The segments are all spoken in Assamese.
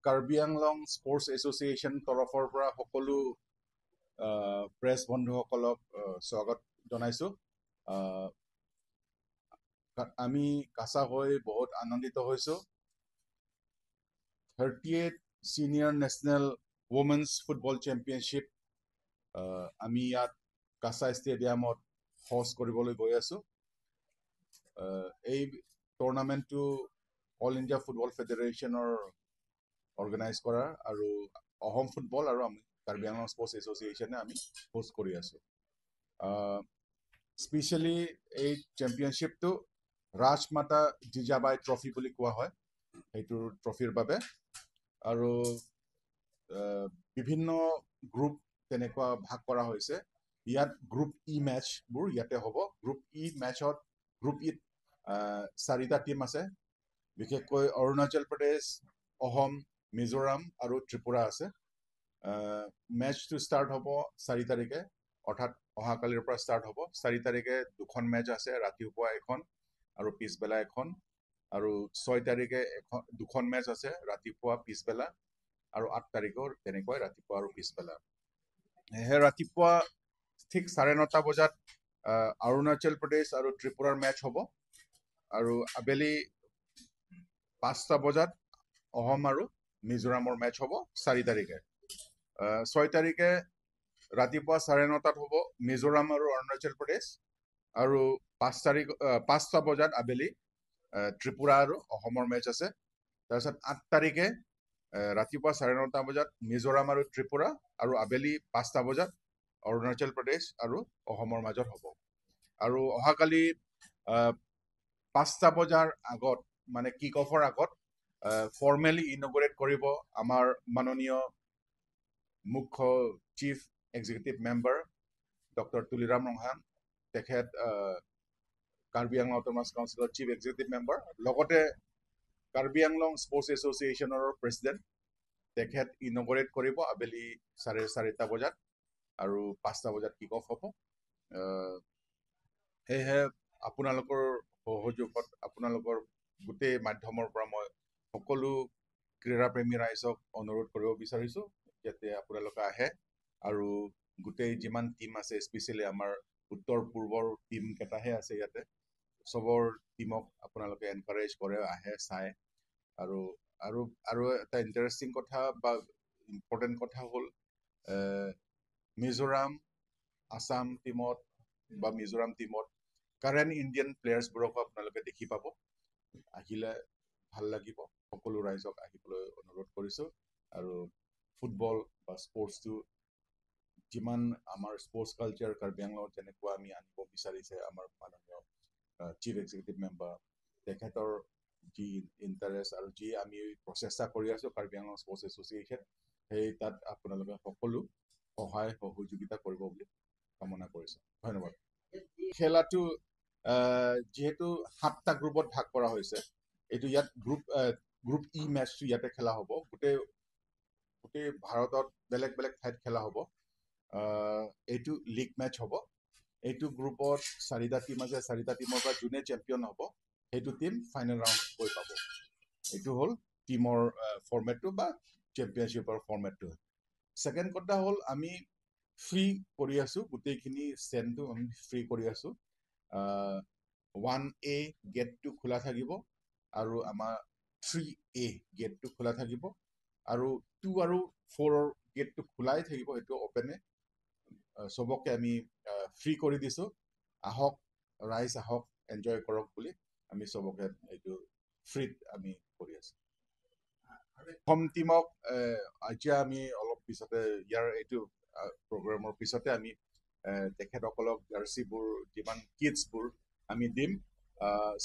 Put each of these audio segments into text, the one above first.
কাৰ্বি আংলং স্পৰ্টছ এছ'চিয়েশ্যন তৰফৰ পৰা সকলো প্ৰেছ বন্ধুসকলক স্বাগত জনাইছোঁ। আমি কাছা হৈ বহুত আনন্দিত হৈছোঁ। 38 senior national women's football championship আমি ইয়াত কাছা ষ্টেডিয়ামত হষ্ট কৰিবলৈ গৈ আছোঁ। এই টুৰ্ণামেণ্টটো অল ইণ্ডিয়া ফুটবল ফেডাৰেশ্যনৰ অৰ্গেনাইজ কৰা আৰু অসম ফুটবল আৰু আমি কাৰ্বি আংলং স্পৰ্টছ এছ'চিয়েশ্যনে আমি হোষ্ট কৰি আছোঁ। স্পেচিয়েলি এই চেম্পিয়নশ্বিপটো ৰাজমাতা জিজাবাই ট্ৰফি বুলি কোৱা হয়, সেইটোৰ ট্ৰফিৰ বাবে আৰু বিভিন্ন গ্ৰুপ তেনেকুৱা ভাগ কৰা হৈছে। ইয়াত গ্ৰুপ ই মেচবোৰ ইয়াতে হ'ব। গ্ৰুপ ই মেচত, গ্ৰুপ ইত চাৰিটা টীম আছে, বিশেষকৈ অৰুণাচল প্ৰদেশ, অসম, মিজোৰাম আৰু ত্ৰিপুৰা আছে। মেচটো ষ্টাৰ্ট হ'ব 4 তাৰিখে, অৰ্থাৎ অহাকালিৰ পৰা ষ্টাৰ্ট হ'ব। 4 তাৰিখে দুখন মেচ আছে, ৰাতিপুৱা এখন আৰু পিছবেলা এখন, আৰু 6 তাৰিখে এখন দুখন মেচ আছে, ৰাতিপুৱা পিছবেলা, আৰু 8 তাৰিখেও তেনেকুৱাই ৰাতিপুৱা আৰু পিছবেলা। সেয়ে ৰাতিপুৱা ঠিক 9:30 বজাত অৰুণাচল প্ৰদেশ আৰু ত্ৰিপুৰাৰ মেচ হ'ব আৰু আবেলি 5টা বজাত অসম আৰু মিজোৰামৰ মেচ হ'ব 4 তাৰিখে। 6 তাৰিখে ৰাতিপুৱা 9:30ত হ'ব মিজোৰাম আৰু অৰুণাচল প্ৰদেশ আৰু 5 তাৰিখ 5টা বজাত আবেলি ত্ৰিপুৰা আৰু অসমৰ মেচ আছে। তাৰপিছত 8 তাৰিখে ৰাতিপুৱা 9:30 বজাত মিজোৰাম আৰু ত্ৰিপুৰা আৰু আবেলি 5টা বজাত অৰুণাচল প্ৰদেশ আৰু অসমৰ মাজত হ'ব। আৰু অহাকালি 5টা বজাৰ আগত, মানে কিক অফৰ আগত ফৰ্মেলি ইনগুৰেট কৰিব আমাৰ মাননীয় মুখ্য chief executive member doctor Tuliram Ronghang. তেখেত কাৰ্বি আংলং অট'নমাছ কাউন্সিলৰ চিফ এক্সিকিউটিভ মেম্বাৰ, লগতে কাৰ্বি আংলং স্পৰ্টছ এছ'চিয়েশ্যনৰ প্ৰেচিডেণ্ট। তেখেত ইনগুৰেট কৰিব আবেলি 4:30 বজাত আৰু 5টা বজাত কিক অফ হ'ব। সেয়েহে আপোনালোকৰ সহযোগত, আপোনালোকৰ গোটেই মাধ্যমৰ পৰা মই সকলো ক্ৰীড়াপ্ৰেমী ৰাইজক অনুৰোধ কৰিব বিচাৰিছোঁ যাতে আপোনালোকে আহে আৰু গোটেই যিমান টীম আছে, স্পেচিয়েলি আমাৰ উত্তৰ পূৰ্বৰ টীম কেইটাহে আছে ইয়াতে, চবৰ টীমক আপোনালোকে এনকাৰেজ কৰে, আহে, চায়। আৰু আৰু আৰু এটা ইণ্টাৰেষ্টিং কথা বা ইম্পৰ্টেণ্ট কথা হ'ল, মিজোৰাম আছাম টীমত বা মিজোৰাম টীমত কাৰেণ্ট ইণ্ডিয়ান প্লেয়াৰ্ছবোৰকো আপোনালোকে দেখি পাব। আহিলে ভাল লাগিব। সকলো ৰাইজক আহিবলৈ অনুৰোধ কৰিছোঁ। আৰু ফুটবল বা স্পৰ্টছটো যিমান আমাৰ স্পৰ্টছ কালচাৰ কাৰ্বি আংলঙত যেনেকুৱা আমি আনিব বিচাৰিছে আমাৰ মাননীয় চিফ এক্সিকিউটিভ মেম্বাৰ, তেখেতৰ যি ইণ্টাৰেষ্ট আৰু যি আমি প্ৰচেষ্টা কৰি আছোঁ কাৰ্বি আংলং স্পৰ্টছ এছ'চিয়েশ্যন, সেই তাত আপোনালোকে সকলো সহায় সহযোগিতা কৰিব বুলি কামনা কৰিছোঁ। ধন্যবাদ। খেলাটো যিহেতু 7টা গ্ৰুপত ভাগ কৰা হৈছে, এইটো ইয়াত গ্ৰুপ ই মেচটো ইয়াতে খেলা হ'ব। গোটেই গোটেই ভাৰতত বেলেগ বেলেগ ঠাইত খেলা হ'ব। এইটো লীগ মেচ হ'ব। এইটো গ্ৰুপত চাৰিটা টীম আছে। চাৰিটা টীমৰ পৰা যোনে চেম্পিয়ন হ'ব, সেইটো টীম ফাইনেল ৰাউণ্ড গৈ পাব। এইটো হ'ল টীমৰ ফৰ্মেটটো বা চেম্পিয়নশ্বিপৰ ফৰ্মেটটো। ছেকেণ্ড কথা হ'ল, আমি ফ্ৰী কৰি আছোঁ, গোটেইখিনি ষ্টেণ্ডটো আমি ফ্ৰী কৰি আছোঁ। 1A গেটটো খোলা থাকিব আৰু আমাৰ 3A গেটটো খোলা থাকিব আৰু 2 আৰু 4ৰ গেটটো খোলাই থাকিব, সেইটো অ'পেনে। চবকে আমি ফ্ৰী কৰি দিছোঁ। আহক ৰাইজ, আহক, এনজয় কৰক বুলি আমি চবকে এইটো ফ্ৰীত আমি কৰি আছোঁ। অসম টীমক এতিয়া আমি অলপ পিছতে, ইয়াৰ এইটো প্ৰগ্ৰেমৰ পিছতে আমি তেখেতসকলক জাৰ্চিবোৰ, যিমান কিটছবোৰ আমি দিম।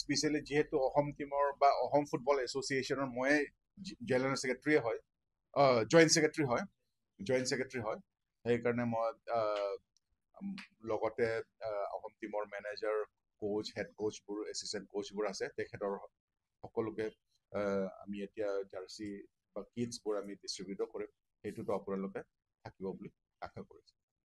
স্পেচিয়েলি যিহেতু অসম টীমৰ বা অসম ফুটবল এছ'চিয়েশ্যনৰ ময়ে জেনেৰেল ছেক্ৰেটাৰীয়ে হয়, জইণ্ট ছেক্ৰেটাৰী হয়, সেইকাৰণে মই লগতে অসম টীমৰ মেনেজাৰ, কোচ, হেড কোচবোৰ, এছিষ্টেণ্ট কোচবোৰ আছে, তেখেতৰ সকলোকে আমি এতিয়া জাৰ্চি বা কিটছবোৰ আমি ডিষ্ট্ৰিবিউটো কৰিম। সেইটোতো আপোনালোকে থাকিব বুলি আশা কৰিছোঁ।